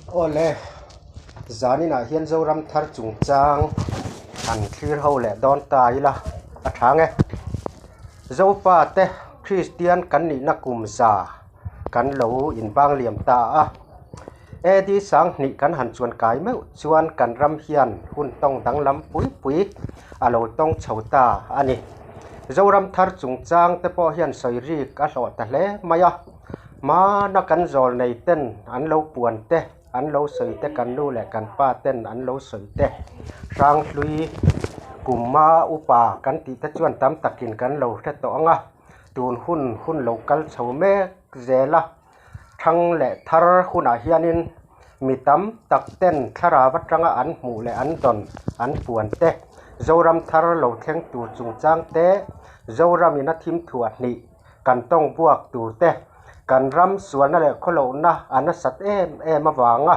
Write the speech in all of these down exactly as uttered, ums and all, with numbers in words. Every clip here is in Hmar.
Awle, zaninah hian Zoram thar chungchang han thlir ho leh dawn ta ila, a ṭha nge. Zopa te, Kristian kan nihna kum za kan lo inbang liam ta a. A D sang hnih kan han chuan kai meuh chuan kan ram hian hun tawng danglam pui pui a lo tawng chho ta a ni. Zoram thar chungchang te pawh hian sawi rik a hlawh ta hle mai a. Hmana kan zawl nei ten an lo puan te, an lo sawi te, kan nu leh kan pa ten an lo sawi te, hrang hlui kuma upa kan tih te chuan tam takin kan lo hre tawh ang a. Tun hun, hun lo kal chho mek zel a. Ṭhang leh thar hunah hianin mi tam tak ten thlarau aṭanga an hmuh leh an dawn, an puan te, Zoram thar lo thleng tur chungchang te, Zoramin a thim thuah hnih kan tawng buak tur te, kan ram sualna leh khawlohna a nasat em em avanga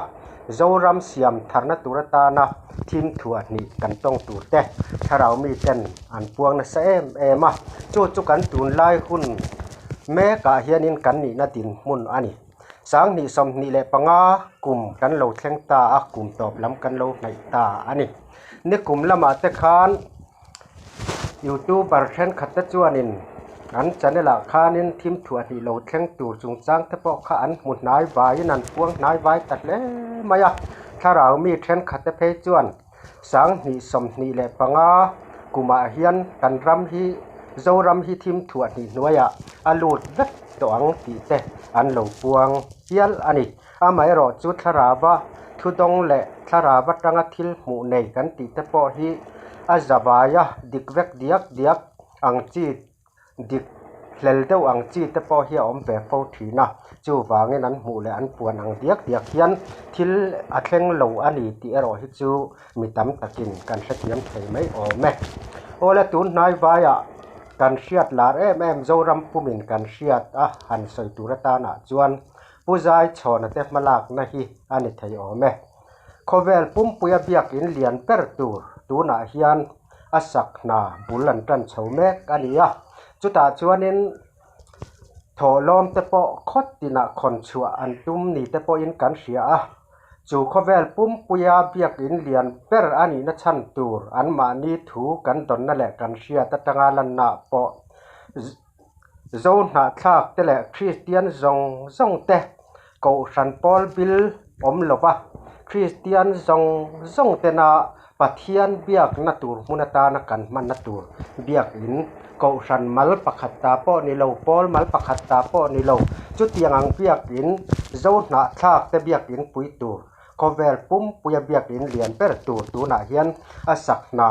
Zoram siam tharna tur atana thim thuah hnih kan tawng tur te, thlarau mi ten an puang nasa em em a. Chu chu kan tunlai hun mekah hianin kan nihna dinhmun a ni. Sang hnih sawmhnih leh panga kum kan lo thleng ta a, kum tawp lam kan lo hnaih ta a ni. Nikum lamah te khan YouTuber ṭhenkhat te chuanin an channel-ah khanin thim thuah hnih lo thleng tur chungchang te pawh kha an hmu hnai vaiin an puang hnai vai ta hle mai a. Thlarau mi ṭhenkhat te phei chuan sang hnih sawmhnih leh panga kumah hian kan ram hi, Zoram hi thim thuah hnih hnuaiah a lut vek tawh ang tih te an lo puang hial a ni. Amaherawhchu thlarauva thudawng leh thlarau aṭanga thil hmuh nei kan tih te pawh hi a zavaia dik vek diak diak ang chi, dik hlel deuh ang chi te pawh hi a awm ve fo ṭhin a. Chuvangin an hmuh leh an puan ang diak diak hian thil a thleng lo a ni tih erawh hi chu mi tam takin kan hrethiam thei mai awm e. Awle, tun hnai vaiah kan hriat lar em em, Zoram pumin kan hriat a han sawi tur atanah chuan Pu Zai Chhawna te hmalakna hi a ni thei awm e. Khawvel pumpuia biak in lian ber tur tunah hian a sak hna bul an ṭan chho mek a ni a. Chutah chuanin thawhlawm te pawh khawt tina khawn chhuah an tum ni te pawhin kan hria a. Chu khawvel pumpuia biak in lian ber a nihna chhan tur anmahni thu kan dawnna leh kan hriat aṭanga lanna pawh Z-, Zo hnahthlak te leh Kristian zawng zawng te, Kohhran pawl bil awm lova, Kristian zawng zawng tena Pathian biakna tur hmun atana kan hmanna tur biak in, Kohhran mal pakhat ta pawh ni lo, pawl mal pakhat ta pawh ni lo, chutiang ang biak in, Zo hnahthlak te biak in pui tur, khawvel pumpuia biak in lian ber tur tunah hian a sak hna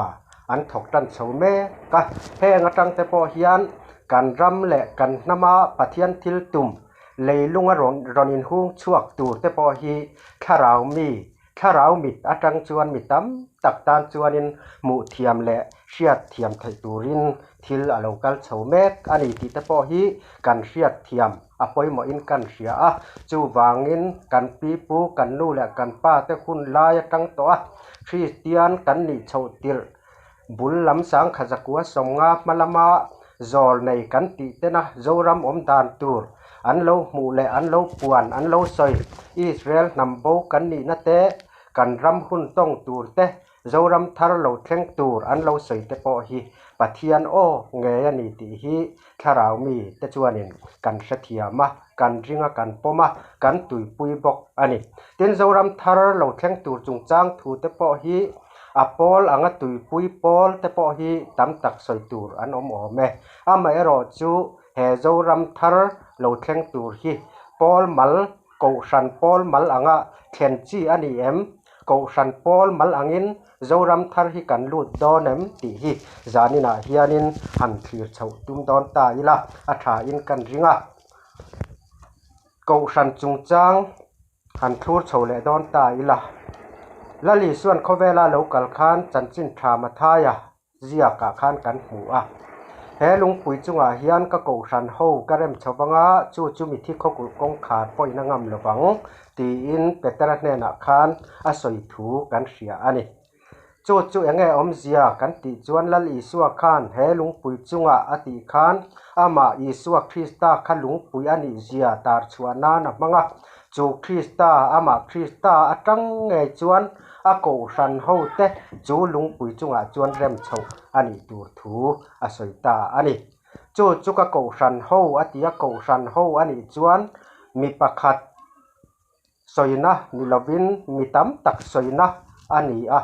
an thawk ṭan chho mek a. Heng aṭang te pawh hian kan ram leh kan hnama Pathian thil tum, leilunga rawn, rawn inhung chhuak tur te pawh hi thlarau mi, thlarau mit aṭang chuan mi tam tak tan chuanin hmuh thiam leh hriat thiam theih turin thil a lo kal chho mek a ni tih te pawh hi kan hriat thiam a pawimawhin kan hria a. Chuvangin kan pipu, kan nu leh kan pa te hun lai aṭang tawh a, Kristian kan nih chhoh tirh bul lam sangkhat zakua sawmnga hma lama zawl nei kan tih tena Zoram awm dan tur an lo hmuh leh an lo puan, an lo sawi, Israel hnam bo kan nihna te, kan ram hun tawng tur te, Zoram thar lo thleng tur an lo sawi te pawh hi Pathian aw ngei a ni tih hi thlarau mi te chuanin kan hrethiam a, kan ring a, kan pawm a, kan tuipui bawk a ni. Tin, Zoram thar lo thleng tur chungchang thu te pawh hi a pawl anga tuipui pawl te pawh hi tam tak sawi tur an awm awm e. Amaherawhchu he Zoram thar lo thleng tur hi pawl mal, Kohhran pawl mal anga thlen chi a ni em? Kohhran pawl mal angin Zoram thar hi kan lut dawn em tih hi zaninah hianin han thlir chhoh tum dawn ta ila, a ṭhain kan ring a. Kohhran chungchang han thlur chho leh dawn ta ila. Lal Isuan khawvela lo kal khan chanchin ṭha Mathaia ziakah khan kan hmu a. He lungpui chungah hian ka kohhran ho ka rem chho vang a, chu chu mithi khawkulh kawngkhar pawhin a ngam lo vang, tiin Petera hnenah khan a sawi thu kan hria a ni. Chu chu eng nge awmzia kan tih chuan Lal Isua khan he lungpui chungah a tih khan amah Isua Krista kha lungpui a nih zia tar chhuah nan a hmang a. chu Krista, ama Krista atang ngei chuan a kohhran ho te chu lungpui chungah chuan rem chho a nih tur thu a sawi ta a ni. Chu chu ka kohhran ho a ti a, kohhran ho a nih chuan mi pakhat sawina ni lovin mi tam tak sawina a ni a.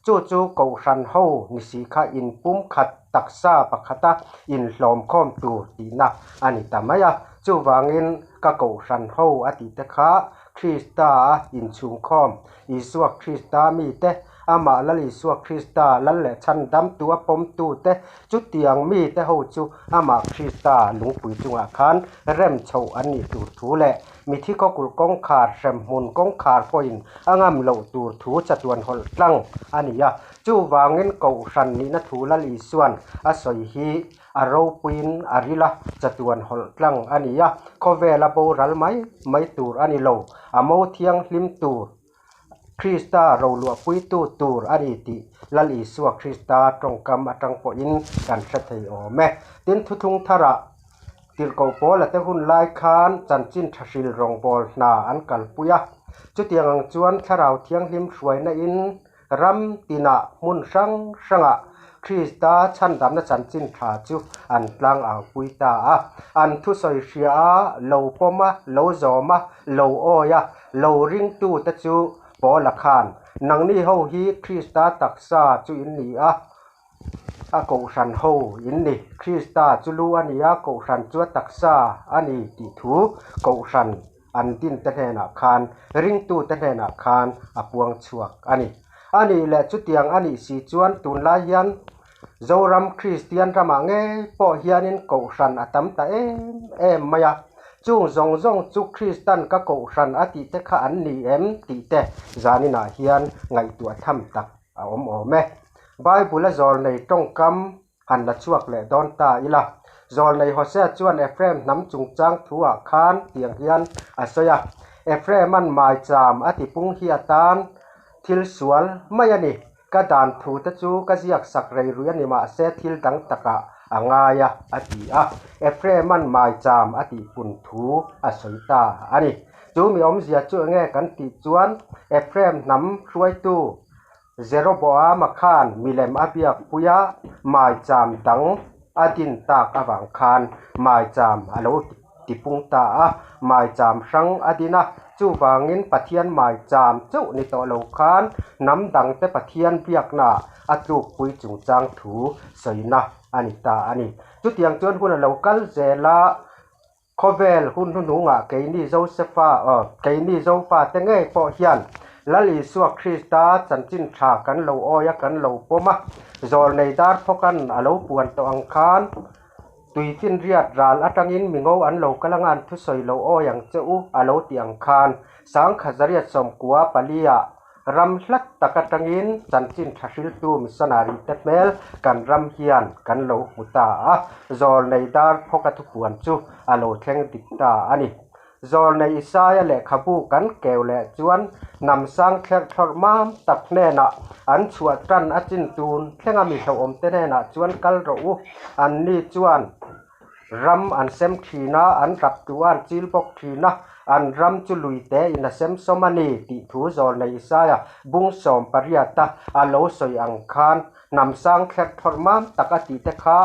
Chu chu kohhran ho ni si kha inpumkhat taksa pakhata inhlawm khawm tur tihna a ni ta mai a. Chuvangin ka kohhran ho a tih te kha Krista a inchhung khawm, Isua Krista mi te, amah Lal Isua Krista Lal leh chhandamtu a pawmtu te, chutiang mi te ho chu amah Krista lungpui chungah khan rem chho an nih tur thu leh mithi khawkul kawngkhar, hremhmun kawngkhar pawhin a ngam loh tur thu chatuan hawlh tlang a ni a. Chuvangin kohhran nihna thu Lal Isuan a sawi hi a ropuiin a rila chatuan hawlh tlang a ni a. Khawvela boral mai mai tur a ni lo, a mo thianghlim tur, Krista roluahpuitu tur a ni tih Lal Isua Krista ṭawngkam atang pawhin kan hre thei awm e. Tin, Thuthlung Thara tirhkoh Paula te hun lai khan chanchin ṭha hril rawngbawl hna an kalpui a. Chutiang ang chuan Thlarau Thianghlim hruaina in ram tina hmun hrang hranga Krista chhandamna chanchin ṭha chu an tlang aupui ta a. An thusawi hria a, lo pawm a, lo zawm a, lo awi a, lo ringtu te chu Paula khan, nangni ho hi Krista taksa chu in ni a, a kohhran ho in ni. Krista chu lu a ni a, kohhran chu a taksa a ni tih thu kohhran an din te hnenah khan, ringtu te hnenah khan a puang chhuak a ni. A nih leh chutiang a nih si chuan tunlai hian Zoram Kristian ramah ngei pawh hianin kohhran a tam ta em em mai a. Chung zawng zawng chu Kristan ka kohhran a tih te kha an ni em tih te zaninah hian ngaihtuah tham tak a awm awm e. Bible-a zawlnei ṭawngkam han la chhuak leh dawn ta ila. Zawlnei Hosea chuan Ephraim hnam chungchang thuah khan tiang hian a sawi a, Ephraim-an maicham a tipung hi a tan thil sual mai a ni. Ka dan thu te chu ka ziak sak rei rui a ni mah se thil dang takah a ngai a, a ti a. Ephraim-an maicham a tih pun thu a sawi ta a ni. Chu mi awmzia chu enge kan tih chuan Ephraim hnam hruaitu Jeroboam-a khan milem a biakpui a, maicham dang a din tak avang khan maicham a lo tipung ta a, maicham hrang a din a, chuvangin Pathian maicham chauh ni tawh lo khan hnam dangte Pathian biakna a tlukpui chungchang thu sawina a ni ta a ni. Chutiang chuan hun a lo kal zel a, khawvel hun hnuhnungah keini Josepha, aw, keini Zofa te ngei pawh hian Lal Isua Krista chanchin ṭha kan lo awi a, kan lo pawm a, zawlnei dar phawk an a lo puan tawh ang khan, tuifinriat ral aṭangin mingo an lo kal anga an thusawi lo awi ang che u a lo tih ang khan, sangkhat zariat sawmkua pali-ah ram hlat tak aṭangin chanchin ṭha hriltu missionary te hmel kan ram hian kan lo hmu ta a, zawlnei dar phawka thupuan chu a lo thleng dik ta a ni. Zawlnei Isaia lehkhabu kan keu leh chuan, hnam sang thlerthlawrh mam tak hnenah an chhuah ṭan a chin tun thlenga mi hlauhawm te hnenah chuan kal rawh u, anni chuan ram an sem ṭhin a, an raptu an chil bawk ṭhin a, an ram chu luite in a sem sawm a ni tih thu zawlnei Isaia bung sawm pariata a lo sawi ang khan, hnam sang thlerthlawrh mam tak a tih te kha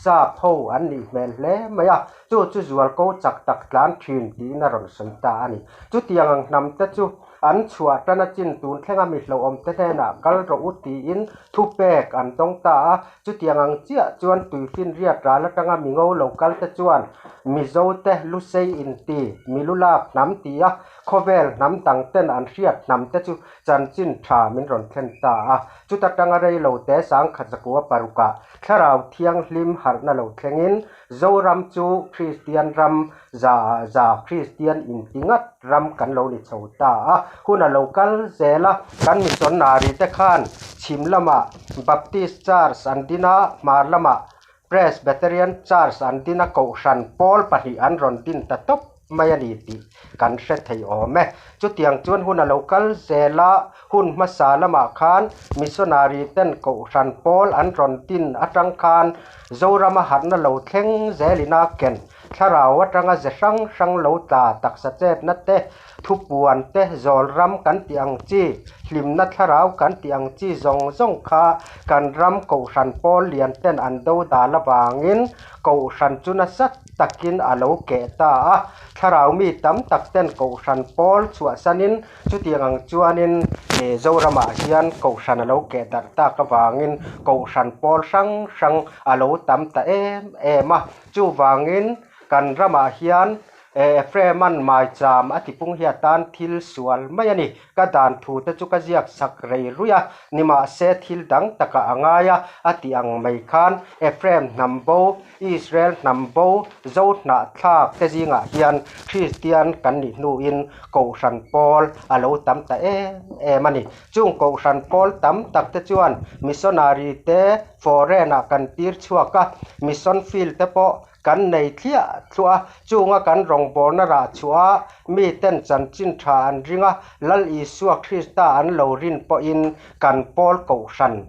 sap ho an nih hmel hle mai a, chu chu zualko chak tak tlan ṭhin tiin a rawn sawi ta a ni. Chutiang ang hnam te chu an chhuah ṭan a chin tun thlenga mi hlauhawm te hnenah kal rawh u tiin thupek an dawng ta a, chutiang ang chiah chuan tuifinriat ral aṭanga mingo lo kal te chuan Mizo te Lusei inti, mi lu lak hnam ti a, khawvel hnam dang ten an hriat hnam te chu chanchin ṭha min rawn thlen ta a, chuta ṭanga rei lo te sangkhat zakua parukah Thlarau Thianghlim harhna lo thlengin Zoram chu Kristian ram za, za Kristian inti ngat ram kan lo ni chho ta a, hun a lo kal zel a, kan missionary te khan chhim lamah Baptist Church an din a, hmar lamah Presbyterian Church an din a, kohhran pawl pahnih an rawn din ta tawp mai a ni tih kan hre thei awm e. Chutiang chuan hun a lo kal zel a, hun hmasa lamah khan missionary ten kohhran pawl an rawn din aṭang khan Zorama harhna lo thleng zel ina ken Thlarau aṭanga ze hrang hrang lo tla taksa chetna te, thupuan te, zawlram kan tih ang chi, hlimna thlarau kan tih ang chi zawng zawng kha kan ram Kohhran pawl lian ten an do dal avangin Kohhran chu nasa takin a lo keh ta a. Thlarau mi tam tak ten Kohhran pawl chhuahsanin chutiang ang chuanin, eh, Zoramah hian Kohhran a lo keh darh tak avangin Kohhran pawl hrang hrang a lo tam ta em em a. Chuvangin kan ramah hian, eh, Ephraim-an maicham a tipung hi a tan thil sual mai a ni. Ka dan thu te chu ka ziak sak rei rui a, nimahse thil dang taka a ngai a, a tih ang mai khan Ephraim hnam bo, Israel hnam bo, Zo hnah thlak te zingah hian Kristian kan nih hnuin Kohhran pawl a lo tam ta em em a ni. Chung Kohhran pawl tam tak te chuan missionary te foreign-ah kan tir chhuak a, mission field te pawh kan nei thliah thluah a, chunga kan rawngbawlna rah chhuah a, mi ten chanchin ṭha an ring a, Lal Isua Krista an lo rin pawhin kan pawl Kohhran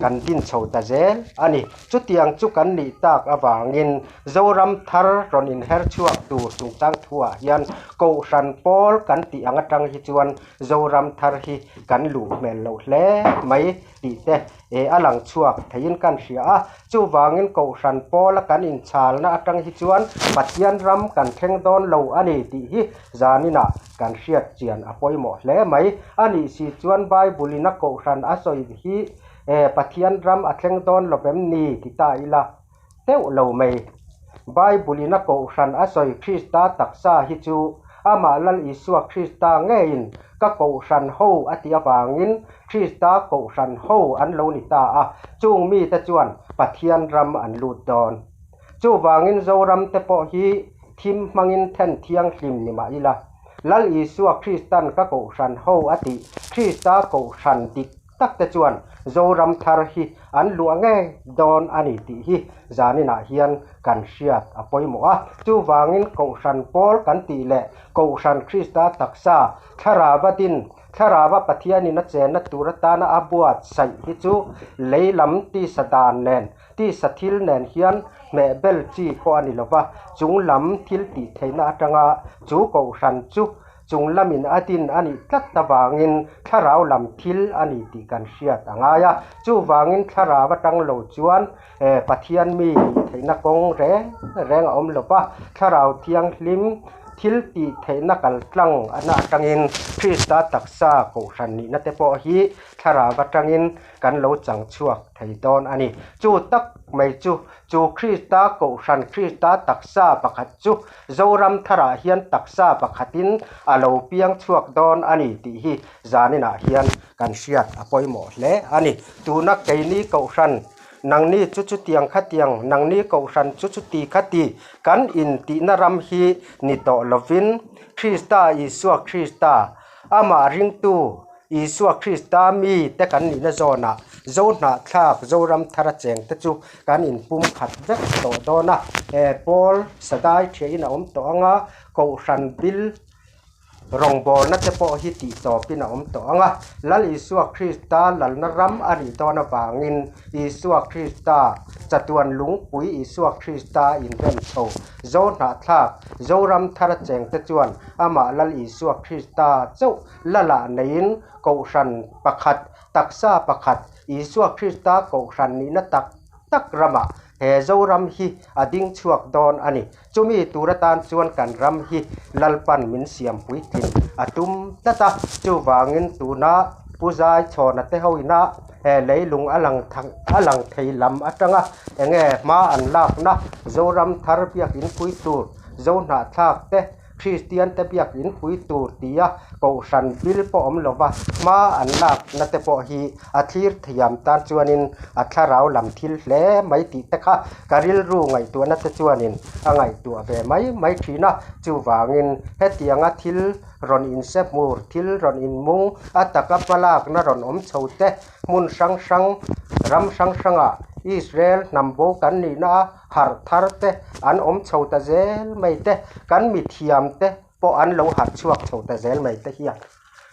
kan din chho ta zel a ni. Chutiang chu kan nih tak avangin Zoram thar rawn inher chhuak tur chungchang thuah hian Kohhran pawl kan tih ang aṭang hi chuan Zoram thar hi kan luh hmel lo hle mai tih te, e, a lang chhuak theiin kan hria a. Chuvangin Kohhran pawla kan inchhalna aṭang hi chuan Pathian ram kan thleng dawn lo a ni tih hi zaninah kan hriat chian a pawimawh hle mai. A nih si chuan Bible-in a Kohhran a sawi hi, e, Pathian ram a thleng dawn lo em ni ti ta ila teuh lo mai. Bible-in a Kohhran a sawi Krista taksa hi chu amah Lal Isua Krista ngeiin ka Kohhran ho a tih avangin Krista Kohhran ho an lo ni ta a, chung mite chuan Pathian ram an lut dawn. Chuvangin Zoram te pawh hi thim hmangin then thianghlim ni mah ila, Lal Isua Kristan ka Kohhran ho a tih Krista Kohhran dik tak te chuan Zoram thar hi an luah ngei dawn a ni tih hi zaninah hian kan hriat a pawimawh a. Chuvangin Kohhran pawl kan tih leh Kohhran Krista taksa thlarauva din, thlarauva Pathianin a chenna tur atana a buatsaih hi chu lei lam tisa dan nen, tisa thil nen hian hmeh bel chi pawh a ni lova, chung lam thil tih theihna aṭanga chu Kohhran chu chung lamin a din a nih tlat avangin thlarau lam thil a ni tih kan hriat a ngai a. Chuvangin thlarau aṭang lo chuan, eh, Pathian mi tih theihna kawng reng reng a awm lo va, thlarau thianghlim thil tih theihna kaltlang ana aṭangin Krista taksa Kohhran nihna te pawh hi thlarau aṭangin kan lo chang chhuak thei dawn a ni. Chu tak mai chu, chu Krista Kohhran, Krista taksa pakhat chu Zoram tharah hian taksa pakhatin a lo piang chhuak dawn a ni tih hi zaninah hian kan hriat a pawimawh hle a ni. Tuna keini Kohhran, nangni chu chutiang khatiang, nangni Kohhran chu chuti khati kan intihna ram hi ni tawh lovin, Krista, Isua Krista, amah ringtu Isua Krista mi te kan nihna zawnah, Zo hnah thlak, Zoram thara cheng te chu kan inpumkhat vek tawh dawn a. E, Paul sadai ṭhiahin a awm tawh anga, Kohhran bil rawngbawlna te pawh hi tih tawpin a awm tawh anga. Lal Isua Krista lalna ram a nih dawn avangin, Isua Krista, chatuan lungpui Isua Krista inrem chho, Zo hnah thlak, Zoram thara cheng te chuan amah Lal Isua Krista chauh lalah neiin Kohhran pakhat, taksa pakhat, Isua Krista Kohhran nihna tak tak ramah he Zoram hi a ding chhuak dawn a ni. Chumi tur atan chuan kan ram hi Lalpan min siam puitlin a tum tlat a. Chuvangin tuna Pu Zai chhawna te ho ina, he leilung a lang thang, a lang thei lam aṭanga enge hma an lakna, Zoram thar biak inpui tur, Zo hnah thlak te, Kristian te biak inpui tur tia Kohhran bil pawh awm lova hma an lakna te pawh hi a thlir thiam tan chuanin a thlarau lam thil hle mai tih te kha ka rilru ngaihtuahna te chuanin a ngaihtuah ve mai mai ṭhin a. Chuvangin hetianga thil rawn inse hmur, thil rawn inmung, a taka hma lakna rawn awm chho te, hmun hrang hrang, ram hrang hranga Israel hnam bo kan nihna a harh thar te an awm chho ta zel mai te, kan mithiam te pawh an lo harh chhuak chho ta zel mai te hian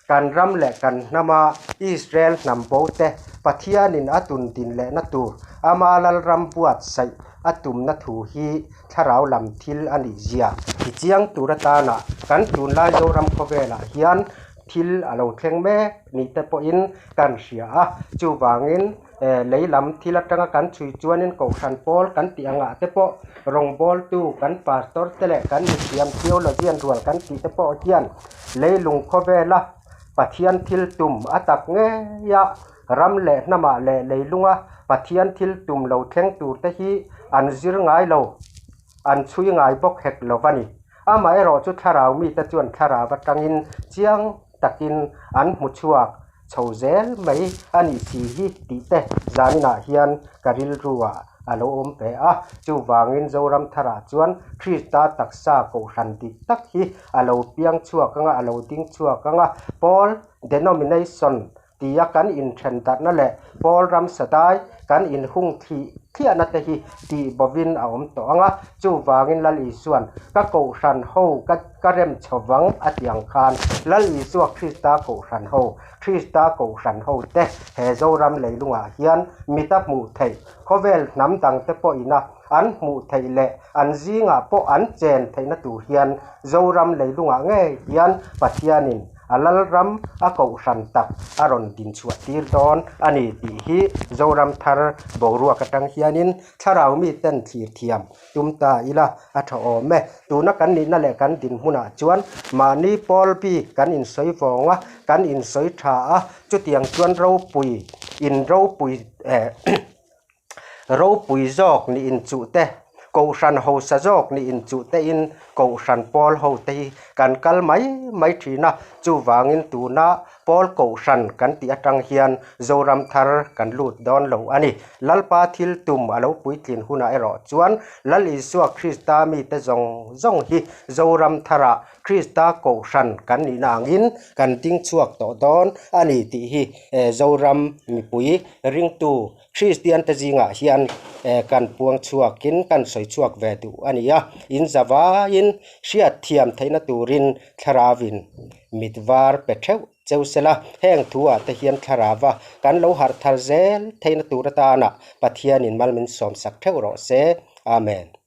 kan ram leh kan hnama Israel hnam bo te Pathianin a tun din lehna tur, ama lalram buatsaih a tumna thu hi thlarau lam thil a nih zia ti chiang tur atana kan tunlai Zoram khawvela hian thil a lo thleng mek ni te pawhin kan hria a. Chuvangin, eh, leilam thil atanga kan chhui chuanin Kohhran pawl kan tih angah te pawh, rawngbawltu kan pastor te leh kan mithiam theologian rual kan tih te pawh hian leilung khawvela Pathian thil tum a tak ngeia ram leh hnama leh leilunga Pathian thil tum lo thleng tur te hi an zir ngai lo, an chhui ngai bawk hek lo va ni. Amaherawhchu thlarau mite chuan thlarau atangin chiang takin an hmu chhuak chho zel mai a ni si hi tih te zaninah hian ka rilruah a lo awm ve a. Chuvangin Zoram tharah chuan Krista taksa Kohhran dik tak hi a lo piang chhuak anga, a lo ding chhuak anga, pawl denomination tia kan inṭhen darhna leh pawl ram sadai kan inhung thli thliahna te hi tih bovin a awm tawh anga. Chuvangin Lal Isuan ka Kohhran ho ka, ka rem chho vang a tih ang khan Lal Isua Krista Kohhran ho, Krista Kohhran ho te he Zoram leilungah hian mit a hmuh theih, khawvel hnam dang te pawh ina an hmuh theih leh an zingah pawh an chen theihna tur hian Zoram leilungah ngei hian Pathianin a lalram a Kohhran tak a rawn din chhuah tir dawn a ni tih hi Zoram thar boruak atang hianin thlarau miten thlir thiam tum ta ila a ṭha awm e. Tuna kan nihna leh kan dinhmunah chuan mahni pawl bik kan insawi vawng a, kan insawi ṭha a, chutiang chuan ropui, in ropui, eh, ropui zawk ni inchuh te, Kohhran hausa zawk ni inchuh te in Kohhran pawl ho te hi kan kal mai mai ṭhin a. Chuvangin tuna pawl Kohhran kan tih atang hian Zoram thar kan lut dawn lo a ni. Lalpa thil tum a lo puitlin hunah erawh chuan Lal Isua Krista mite zawng zawng hi Zoram tharah Krista Kohhran kan nihna angin kan ding chhuak tawh dawn a ni tih hi, eh, Zoram mipui ringtu Kristian te zingah hian, eh, kan puang chhuakin kan sawi chhuak ve duh a ni a. In zavaiin hriat thiam theihna turin thlarauvin mit var pe theuh cheu sela, heng thuah te hian thlarauva kan lo harh thar zel theihna tur atana Pathianin mal min sawmsak theuh rawh se. Amen.